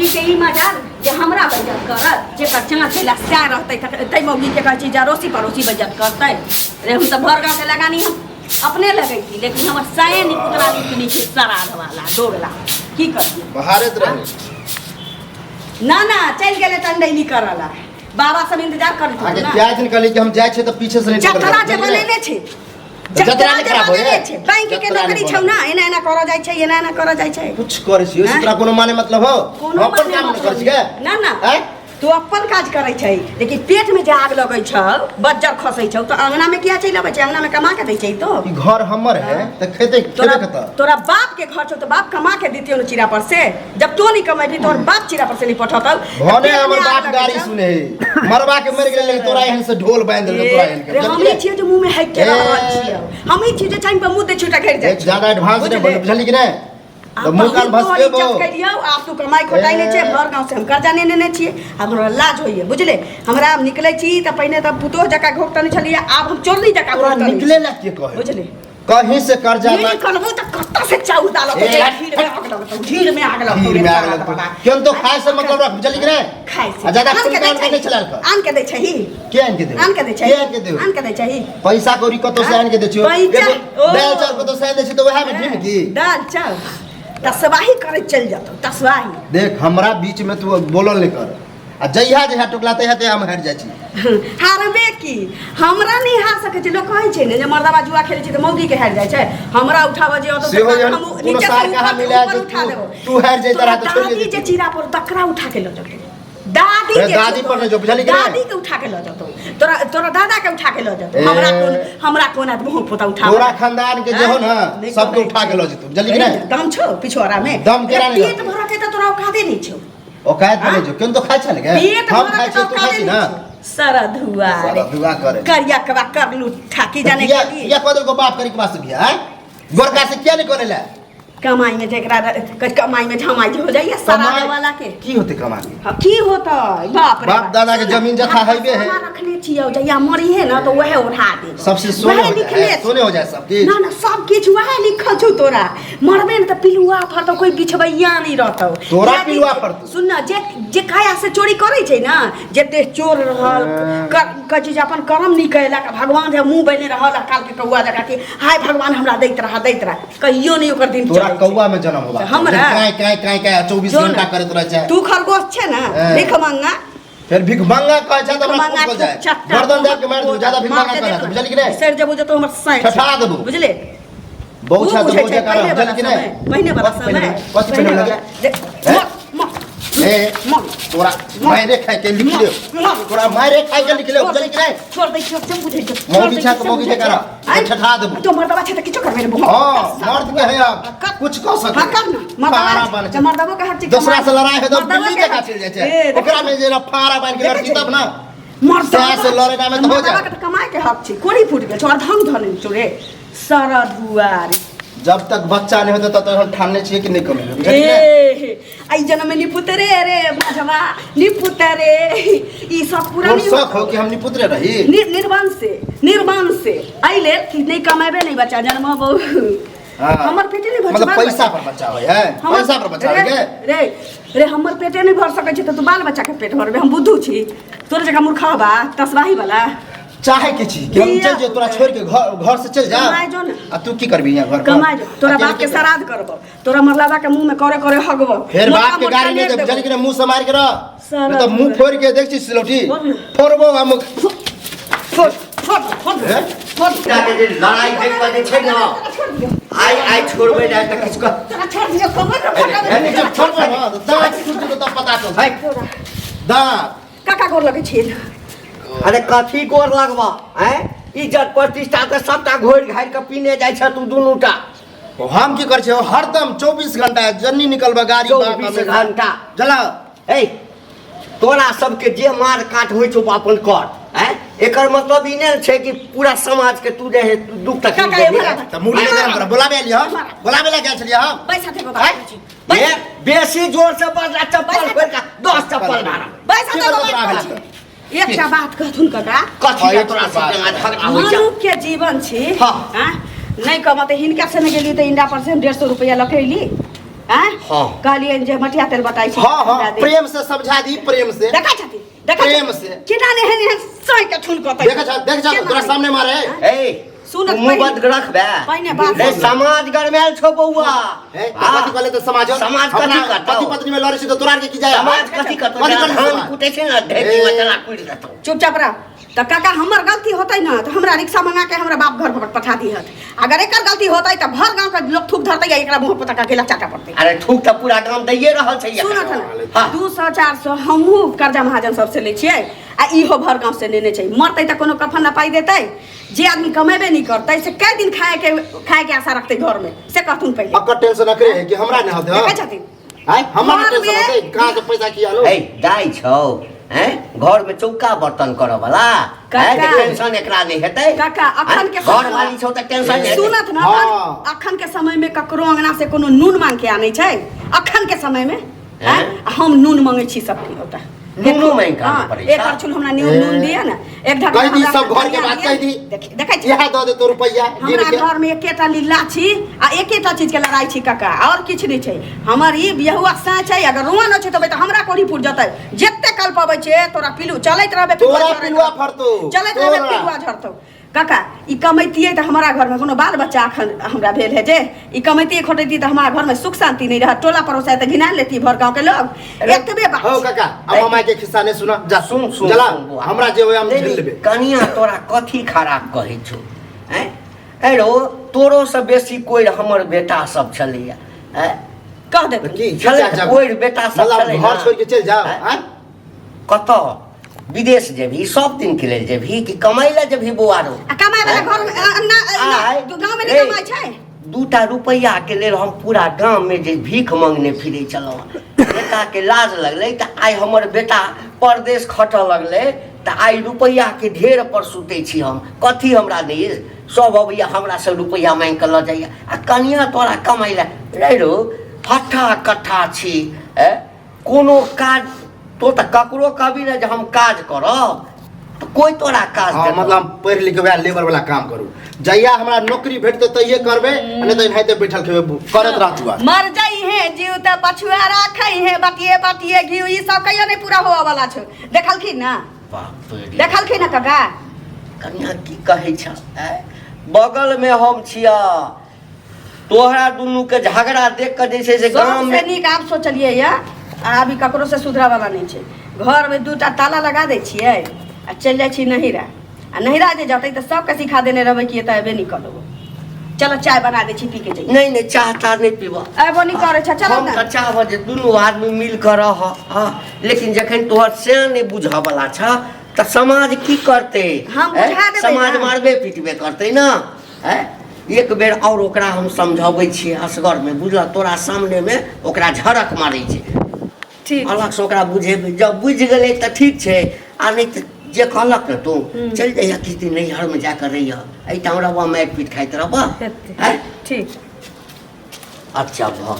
मौगी के ई मजाल जे हमरा बेइज्जत करत, जेकर चाँच छेला सएह रहतै तै मौगी के कहै छी जे अड़ोसी पड़ोसी बेइज्जत करतै। रे हम तऽ भर गाँव के लगानी हम अपने लगैती, लेकिन हमर साये निपुतरा निकली छै श्राद्ध वाला दोगला, की करियै? बहारैत रहे। ना ना, चलि गेलै तंडैली करऽ ला, बाबा सब इंतजार करैत अहाँके होत ना। क्या दिन कहली कि हम जाइ छियै तऽ पीछे से नहि निकलबै। जतरा जे बुझलियै? बनेने छै, जतरा जतरा नहि जे खराब होइए? बनेने छै, बैंक के जतरा नहि नौकरी छौ बनल। ना, एना एना करऽ जाइ छै, एना एना करऽ जाइ छै। कुछ करै छी ओहिसँ आँय? तोरा कोनो माने मतलब हो? कोनो हम अपन माने काम नहि मतलब करै छी गे। ना ना। आँय? तू अपन काज करै छै, लेकिन पेट में जे आग लगै छौ, बज्जर खसै छौ, तऽ अंगना में किया चलि अबै छै? अंगना में कमा के दै छै तो। ई घर हमर है तऽ खेतै तोरा खेबे कतऽ? तोरा बाप के घर छौ तऽ बाप कमा के देतियौ ने चिड़ा पर से। जब तो नहीं कमेबी तोहर बाप चिड़ा पर से नहीं पठतौ। भने हमर बाप गाड़ी सुने है, मरबा के मरि गेलै, लेकिन तोरा एहन से ढोल बांधि देलकै तोरा एहन के। रे हमही छियै जे मुँह में हैक के रह रहल छियै, हमही छियै जे टाइम पर मुँह दे छुटा घेर जाइ। ज्यादा एडवांस नहि बोल, बुझली कि नहि? आ तऽ मुँह कान बहुत तोहर भसकेबो। इज्जत करियौ। आब तू कमाइ खोटाइ नहि छै, भर गाँव से हम कर्जा नहि नेने छियै। आब हमरा लाज होइए, बुझले? हमरा आब निकलै छी तऽ पहिने तऽ पुतोह जकाँ घोकतने छलियै, आब हम चोरनी जकाँ तोरा घोकतने निकले ला के कहै? बुझले? कहीं से कर्जा नहीं ला निकलबो तऽ कतऽ से चाउर दाल अतौ? ए, ढीर में आग लगतौ, ढीर में आग लगतौ। खीर में आग लगतौ। केहन तो खाय से मतलब रख, बुझली कि नहि? खाय से आ ज्यादा आन के खून दै कान के नहि छही। चलायल कर। आन के दै छही। के आनि के देबो? आन के दै छही। के आनि के देबो? आन के दै छही। पैसा कौड़ी कतौ से आनि के दै छियौ? पैसा, एगो ओ। दालि चाउर कतौ से आनि दै छियौ तऽ वएह में ढीम की? दाल चाउर तसवाही करैत चलि जेतौ, तसवाही। देख, हमरा बीच में तू बोलल नहि कर, आ जहिया जहिया टोकला तहिया तहिया हम हारि जाइ छी। हारबे की, हमरा नहि हार सकै छै। लोक कहै छै ने जे मर्दबा जुआ खेलै छै तऽ मौगी के हारि जाइ छै। हमरा उठाबऽ जे अतौ सेहो तऽ एहन हम कोनो नीचे से सार कहाँ ऊपर मिला ऊपर जे उठा तू- देबो। तू हारि जैतऽ तोरा रहऽ तऽ छोड़ि दादी जे देतियौ। चीरा पर तकरा उठा के लऽ जेतौ, दादी ए, जे दादी छौ पर नहि जो, बुझलही कि नहि? दादी के उठा के लऽ जेतौ, तोरा तोरा दादा के उठा के लऽ जेतौ। ए। हमरा कोन, हमरा कोन आदमी मुँह पोता उठा तोरा खानदान के जे हो ने सबके उठा के लऽ जेतौ, बुझलही कि नहि? दम छौ पिछवाड़ा में? दम केना नहि पेट रहतौ? भरऽ के तऽ तोरा औकाते नहि छौ। औकात पर नहि जो, केहन तो खाइ छल गे? पेट हम भरऽ खाइ के छियै तऽ तू खाइ औकाते छी नहि ना? छौ। सरधुआ रे। सरधुआ करे। करिया कबा कर लू ठाकी जाने किया के लिए। किया कह देलको बाप करी के वास्ते बियाह, आँय? गोरका से किया नहीं करे ला? कमाई में जेकरा कमाई में झमाई हो जाइए सराधे कमाई- वाला के। की होते कमाई? हाँ, की होतै बाप रे बाप दादा के जमीन जथा हैबे है। सोना रखने छियै, जहिया मरी है ना तो वह ओढ़ा दे। सबसे सोने वएह हो जाए, लिखने है, सोने हो जाए सब किछ। ना ना, सब किछ वह लिखल छौ। तोरा मरबे ने तऽ पिलुआ फड़तौ, कोई बिछबैया नहीं रहतौ। तोरा यदि- पिलुआ फड़तौ? सुन ना, जे जे काया से चोरी करै छै ना, जते चोर रहल कहै छै जे अपन कर्म नहीं कयलक, भगवान जे मुँह बने रहल आ काल के कौआ जकाँ कि हाय भगवान हमरा दैत रहा दैत रहा, कहियो नहीं ओकर दिन तोरा चलै छै। कौआ में जन्म होबा। हमरा? काय काय काय काय 24 जो ना। घंटा करैत रहै छै। तू खरगोश छै ना, हाँ। भीख मंगा। फेर भीख मंगा कहै छै तऽ हमरा मंगा फूट जाए। चट्टा गर्दन दाबि के मारि देबौ, ज्यादा भीख मंगा कहला तऽ, बुझलही कि नहि? सर जब तो हमर साइड ठठा देबौ। बुझले? बहुत उ छै तऽ बुझै बहुत छै जकाँ पहिले बुझलही वाला कि नहि? समय, पहिने वाला कथी पहिने समय, कथी पहिने पहिने लगे? वाला। हैं? म, ए, म, तोरा मारे खाइ के लिख ले, तोरा मारे खाइ के लिख ले, बुझलही कि नहि? छोड़ दै छियौ, से बुझै छियौ। मौगी छोड़ दै छै छियौ, तऽ से मौगी बुझै के करा, छियौ। आँय? ठठा देबौ। तो मर्दबा छै तऽ किछो करबै ने। हाँ, मर्द के है अब कुछ कह सके। हाँ, कर ना। मर्दबा फाड़ा छै, बान्ह तऽ मर्दबो के हक छै दोसरा कमाइ। से लड़ाई है तऽ मर्दबो बिल्ली के जकाँ हक चलि जाइ ए, छै। देखै ओकरा में जे फाड़ा बान्हि के देखै लड़ती छै। तब ना। मर्दबा सएह से लड़े में तऽ हो मर्दबा जाए। के तऽ कमाइ के हक छै। कोड़ी फूटि गेल छौ और धन धन छौ रे सरधुआ रे। जब तक बच्चा नहीं होता तब तक हम ठानने छियै कि नहीं कमेबै, बुझलियै? ए, एहि जन्म में निपुतरे रे माझवा, निपुतरे ई सब पूरा तोर नहीं शौक हो कि हम निपुतरे रही? निर्वंश से, निर्वंश से एहि लेल कि नहीं कमेबे नहीं बच्चा जन्मबौ। हाँ। हमर पेटे नहीं भर मतलब बाल पैसा बच्चा। पर बच्चा होय है, पैसा पर बच्चा होय रे के? रे रे, हमर पेटे नहीं भर सकै छै तऽ तू बाल बच्चा के पेट भरबे? हम बुद्धू छी, तोरे जकाँ मूर्खा बा तसबाही वाला। चाहे के छी कि हम किया? चल जे तोरा छोड़ के घर घर से चल जा। कमाइ जो ने। आ तू की करबी यहाँ घर पर? कमाइ जो, तोरा अकेले बाप के की करबी? श्राद्ध करबो, तोरा मरलाबा के मुंह में करे करे हगबो। फेर मोटका बाप के मोटका गाड़ी नहीं लेर दे, देबो। बुझलही कि नहीं? मुंह से मार के रह, सारा नहीं तो मुंह फोड़ के देख छी सिलौटी फोड़ ने। फोड़बो हम। फोड़ फोड़ फोड़ हैं? फोड़। के जे लड़ाई देख कऽ जे छै ने, छोड़ दियो। आइ आइ छोड़बै नहि तऽ किछु कह। तोरा छोड़ दियो, कमर रे फटा ए, नीचे छोड़बो ना, तऽ दाँत टूट जेतौ तब पता चलतौ। है। दाँत। काका गोर लगै छी। अरे कथी गोर लगबा? आँय, इज्जत प्रतिष्ठा के सबटा घोरि घारि कऽ पीने जाइ छ तू दुनूटा। ओ हम की करै छियै? हरदम 24 घंटा जन्नी निकलबा गाड़ी बाप 24 हमेशा। घंटा। जला। ए, तोरा सबके जे मार काट होइ छौ अपन कर। आँय, एकर मतलब ई नहि छै कि पूरा समाज के तू जे है दुख तकलीफ काका, देबही। एम्हर आबऽ। तऽ मुड़ी नहि गरम कर, बोलाबे एलियै हम, बोलाबे लए गेल छलियै हम। बैसा थे बाबा। ए, बेसी जोर से बजला चप्पल बैसा। खोलि कऽ 10 चप्पल मारब। बैसा की थे करबो बाबा। तोरा आबे लए? एकटा बात कहथुन काका। कथी हाँ, लए एक तोरा बात। सब जगह झगड़ा होइ छै? मनुख के जीवन छी। हाँ। हाँ? नहि कमते हिनका से गेली तऽ इंडा पर से हम 150 रुपया लऽ के अयली। आँय? हाँ। कहलियनि जे मटिया तेल बटाइ छै हाँ हमरा हाँ दे। प्रेम से समझा दी प्रेम से देखै छथिन देखै प्रेम छथिन? से। केना ने एहन एहन साँइ के ठुन कतै देख जा देख जा तोरा सामने मारे ए सुनत तू मुँह पहिने- बंद रखबे पहिने बात रे सुन। समाज गरमायल छौ बौआ ए, हाँ। कथी कहले तऽ समाज समाज कथी अपना करतौ? पति पत्नी में लड़ै छै तऽ तोरा आर के की जाय समाज कथी करतौ कथी जरा करतौ धान समाज? कुटै छै ने ढेकी ए। में चना कुटि देतौ चुपचाप रह तऽ काका हमर गलती होतै ने तऽ हमरा रिक्शा मंगा के हमरा बाप घर पर पठा दिहत अगर एकर गलती होतै तऽ भर गाँव के लोग थूक धरतै या एकरा मुँह पर तक अकेला चाटा पड़तै अरे थूक तऽ पूरा गाम दैये रहल छै सुनत ने हाँ। 200 400 हमहूँ कर्जा महाजन सबसे लै छियै आ इहो भर गाँव से लेने छै मरतै तऽ कोनो कफन ना पाइ देतै जे आदमी कमेबे नहीं करतै से कै दिन खाए के खाए के आशा रखतै घर में से कहथुन पहिले अकर टेंशन अकरे है कि हमरा नहि होतै देखै छथिन आय हमरा नहि घर टेंशन में- होतै कहाँ से पैसा किया लो ए दाइ छौ हैं घर में चौका बर्तन करऽ वाला हैं जे काका। टेंशन एकरा नहि हेतै काका, अखन के घर वाली छौ तऽ टेंशन नहि हेतै। सुनत न हाँ। अखन के समय में ककरो अंगना से कोनो नून मांग के आनै छै अखन के समय में हैं? आ हम नून मंगै छी सबके ओतऽ नूनो मांगि कऽ आनऽ हाँ, पड़ै एक छै। करछुल हमरा नून नून दिअ ने एक ढक्कन कहि दी हमरा सब घर के धनिया बात दिअ। कहि दी। देखै छी इएह दऽ देतो रुपैआ गिन हमरा के घर में एकेटा लीला छी आ एकेटा चीज के लड़ाई छी काका और किछु नहि छै हमर ई बियहुआ सैं छै अगर रुआ नहि छै तऽ हमरा कोढ़ी फूट जेतै जते कल पबै छै तोरा पिलू चलैत रहबे पिलुआ तोरा झड़ैत पिलुआ रहतौ। फड़तौ, चलैत रहबे तोरा। पिलुआ झड़तौ काका ई कमैतियै तऽ हमरा घरमे कोनो बाल बच्चा अखन हमरा भेल है जे ई कमैतियै खोटैतियै तऽ हमरा घरमे सुख शांति नहि रहत टोला पड़ोस आयत तऽ घिना लेती भर गाँव के लोग एतबे बात हो छै। काका अब माय के खिस्सा नहीं सुना जा सुन सुन जला सुन बौआ। हमरा जे होय हम नहीं, झेल नहीं, लेबे कनिया तोरा कथी खराब कहै छौ हैं अरे तोरो से बेसी कोइ हमर बेटा सब छलैया हैं कह देतै की छलै जा, जा। कोइ बेटा सब मतलब छलै घर ना। छोड़ के चल जाओ हैं? आँय? कतऽ विदेश जेबही सब दिन के लेल जेबही कि कमाइ लए जेबही बौआ रो आ कमाय वाला घर में ना आय, गाँव में नहीं रे। कमाय छै दूटा रुपैआ के लेल हम पूरा गाम में जे भीख मांगने फिरै छलहुँ बेटा के लाज लगलै तऽ आइ हमर बेटा परदेश खटऽ लगलै तऽ आइ रुपैआ के ढेर पर सुतै छी हम कथी हमरा नहि अछि? सब अबैया हमरा से रुपैआ मांगि कऽ लऽ जाइया आ कनिया तोरा कमाइ लए रे रौ हट्ठा कट्ठा छी ए कोनो काज तो तऽ ककरो कहबी ने जे हम काज करब तऽ कोइ तोरा काज हाँ देतौ। मतलब हम पढ़ि लिख के वएह लेबर वाला काम करू जहिया हमरा नौकरी भेटतै तहिये करबै आ नहि तऽ एनाहिते बैठल खेबै करैत रहतू आर। मर जाइ है जीव तऽ पछुआ राखै है बटिए बटिए घी ई सब कहियो नहीं पूरा होवा वाला छै देखलखिन ना बाप रे। देखलखिन ना काका कनिया की कहै छ आँय? बगलमे हम छियह तोहरा दुनू के झगड़ा देख के जे छै से गाम सबसे में नीक आब सोचलियै या आ अभी ककरो से सुधरा वाला नहीं छै घर में दूटा ताला लगा दै छियै आ चलि जाइ छी नहिरा आ नहिरा जे जतै तऽ सबके सिखा देने रहबै कि एतऽ एबे नहीं करबो चलो चाय बना दै छी पी के जइयै नहीं नहीं चाह ताह नहीं पीबह एबो नहीं करै छै चलो हम ने तऽ चाहब जे दुनू आदमी मिल कऽ रह हँ लेकिन जखन तोहर से नहि बुझऽ वाला छ तऽ समाज की करतै हम ऐं? बुझा देबै समाज ने। मारबे पीटबे करतै ने ऐं? एक बेर आओर ओकरा हम समझबै छियै असगरमे बुझलह तोरा सामनेमे ओकरा झड़क मारै छै ठीक अलगसँ ओकरा बुझेबै जब बुझि गेलै तऽ ठीक छै आ नहि तऽ जे कहलक ने तू चलि जइहे किछु दिन नैहरमे जा कऽ रहिह एहिठाम रहबह मारि पीट खाइत रहबह हेतै। आँय? ठीक अच्छा भऽ